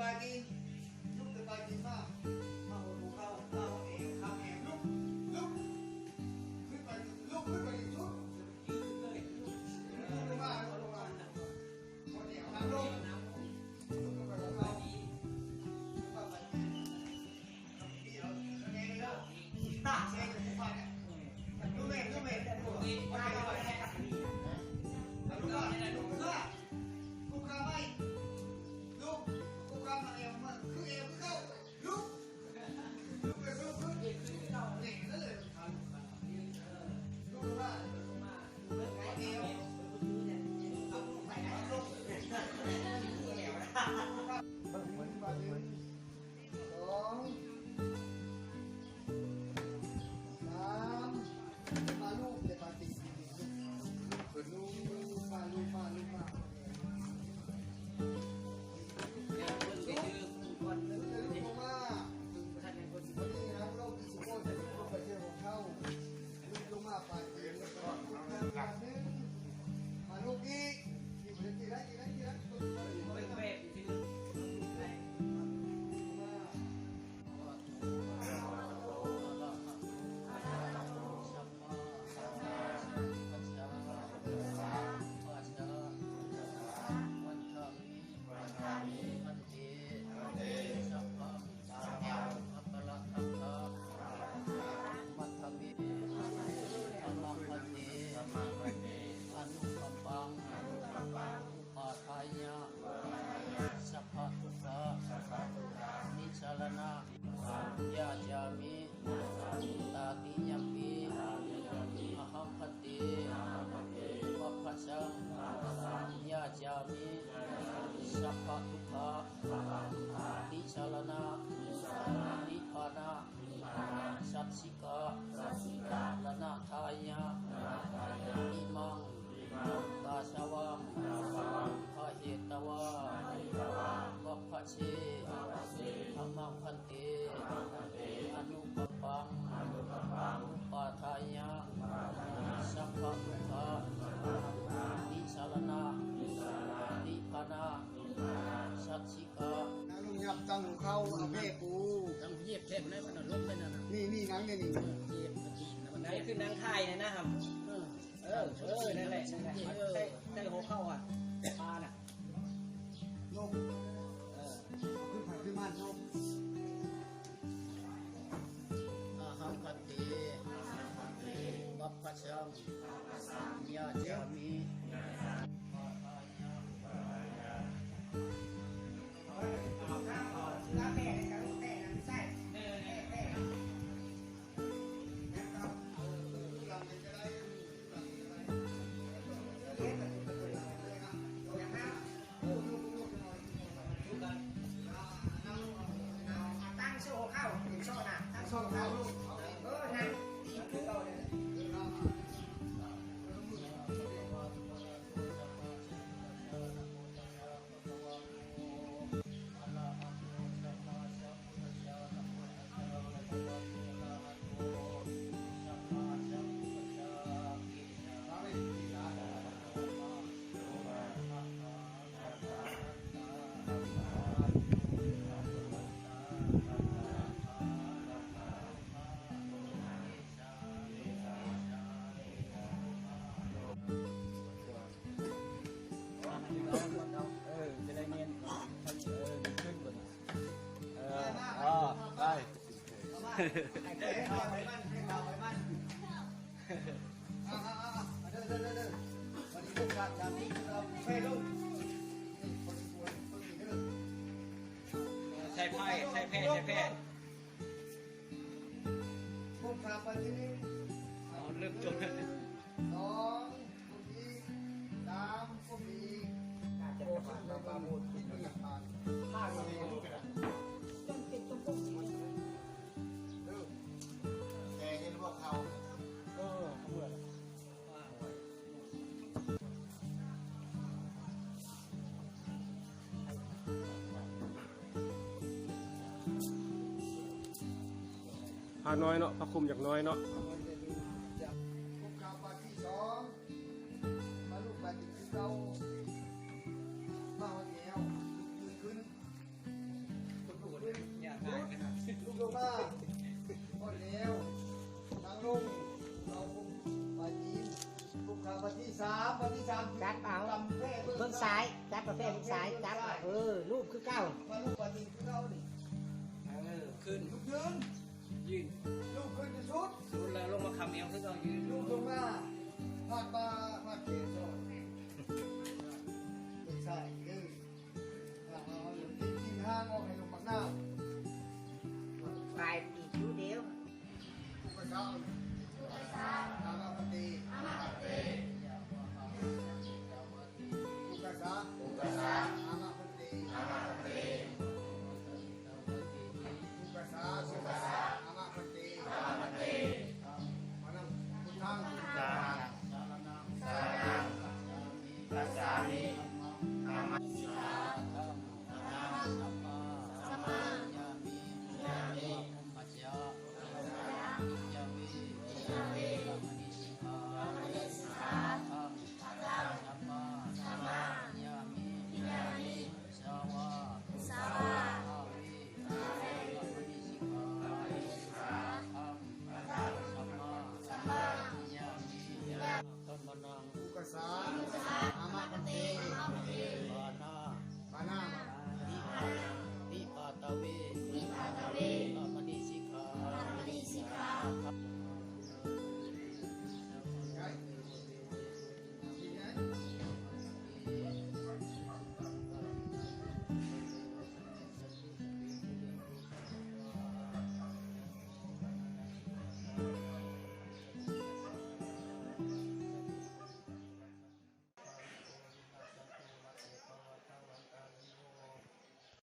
າກິນ ລຸກຂຶ້ນໄປກິນມາ ມາຫົວເຂົ່າ ມາຫົວແອວ ຂ້າມແອວ ລຸກ ລຸກ ຂຶ້ນໄປ ລຸກຂຶ້ນໄປທີ່ສຸດ ຢືນເລີຍ ລຸກ ເອີ ລົງມາ ລົງມາ ຫົວແອວ ນັ່ງລົງ ລຸກຂຶ້ນໄປຫົວເຂົ່າ ລຸກຂຶ້ນໄປ ສອງ ສາມ ມາລູບ ເດ ປາຕິ ລຸກ ມາລູບ ມາລູບ ມາ ລຸກ ລົງມາ ນີ້ນະ ລົງທີ່ສຸໂກ ໃສ່ລົງໄປເທື່ອຂອງເຮົາ ລຸກລົງມາ ປາຕິ ມາລູບອີກ ທີ່ບໍ່ໄດ້ ທີ່ໄດ້ ທີ່ໄດ້ ທີ່ໄດ້ ມາ ປາທາຍະ ສັບພະທຸກຂະ ນິສາລະນະ ຍາຈາມິ ຕາຕິຍັມປິ ອະຫັງ ພັນເຕ ວັບພະສັງ ຍາຈາມິ ສັບພະທຸກຂະ ນິສາລະນະ ນິບພານະ ສັດສິກະ ລະນະທາຍະ ອິມັງ ກາສະວັງ ພະເຫຕະວາ ວັບພະເຊ ທຳມັງ ພັນເຕ ອະນຸກັມປັງ ອຸປາທາຍະ ສັບພະທຸກຂະ ນິສາລະນະ ນິບພານະ ສັດສິກະ. ນັ່ງລົງຫຍັບຕັ້ງຫົວເຂົ່າ ເອົາແມ່ປູ ຕັ້ງຫຽບແທ້ໄດ້ ມັນລົງໄປນັ້ນນະ ນີ້ ນີ້ນັ່ງນີ້ ນີ້ ເອີ ຫຍັບໄປຕີນນະ ນັ້ນຄືນັ່ງຖ່າຍນະ ນະ ເອີ ເອີ ນັ້ນແຫຼະ ນັ້ນແຫຼະ ເອີ ໃສ່ ໃສ່ຫົວເຂົ່າອະ ປານະ ລົງ ເອີ ຂຶ້ນໄປຂຶ້ນມາ ລົງ ອະຫັງ ພັນເຕ ວັບພະສັງ ຍາຈາມິ ຕັ້ງໂຊເຂົ້າ ເປັນໂຊນະ ຕັ້ງໂຊເຂົ້າ ເອີ ນັ້ນ ຕີນຄືເກົ່າເດີ. ເອີ ຈະໄດ້ແມ່ນ ເອີ ຂຶ້ນເບິ່ງ ເອີ ໄປ ໃສ່ໄພ້ ໃສ່ແພ້ ໃສ່ແພ້ ກົ້ມຂາບໄປທີໜຶ່ງ ເອົາເລີ່ມຕົ້ນ ສອງ ກົ້ມອີກ ສາມ ກົ້ມອີກ ໜ້າຈະປະມານປາໂມດ ຫ້າ ເອີ ແຕ່ເຫັນວ່າເຂົາ ເອີ ເຂື່ອນ ພານ້ອຍເນາະ ພາຄຸມຢາກນ້ອຍເນາະ. ຄຸມຂາບາດທີສອງ ມາລູບບາດທີຄືເກົ່າ ມາຮອດແອວ ຍົກມືຂຶ້ນ. ທີສາມ ວັນທີສາມ ຈັບເອົາ ກຳແພເບິ່ງ ເບິ່ງຊ້າຍ ຈັບກຳແພເບິ່ງຊ້າຍ ຈັບເອົາ ເອີ ລູບຄືເກົ່າ ມາລູບບາດນີ້ຄືເກົ່ານີ້ ເອີ ຂຶ້ນ ລຸກຢືນ ຢືນ ລຸກຂຶ້ນທີ່ສຸດ ລຸກແລ້ວລົງມາຄ້ຳແອວຄືເກົ່າ ຢືນ ລຸກລົງມາ ພາດບ່າ ພາດແຂນ ເບິ່ງຊ້າຍ ເອີ ເອົາ ເອົາ ເອົາ ຕີນ ຕີນຫາງອອກໃຫ້ລົງບັກນາວ ປາຍຕີນຢູ່ດຽວ ອຸກະສາ ອຸກະສາ ອາມະພັນເຕ ອາມະພັນເຕ ອຸກະສາ ອຸກະສາ ອາມະພັນເຕ ອາມະພັນເຕ ອຸກະສາ ອຸກະສາ ອາມະພັນເຕ ອາມະພັນເຕ ມານຳ ພຸດທັງ ສາ ສາລະນັງ ສາລະນັງ ຄັດສາມິ ຄັດສາມິ ທຳມັງ ທຳມັງ ສາມາ ສາມາ ສາມາ ຍາມິ ຍາມິ ໂອມປັດຈະ ໂອມປັດຈະ ວິຍາເວ ວິຍາເວ ກາມະນີສິກຂາ ກາມະນີສິກຂາ ທັງ ທັງ ສາມາ ສາມາ ຍາມິ ຍາມິ ສາວາ ສາວາ ອາເວ ອາເວ ກາມະນີສິກຂາ ກາມະນີສິກຂາ ທັງ ທັງ ສາມາ ສາມາ ຍາມິ ຍາມິ ທຳມະນັງ ອຸກະສາ ອຸກະສາ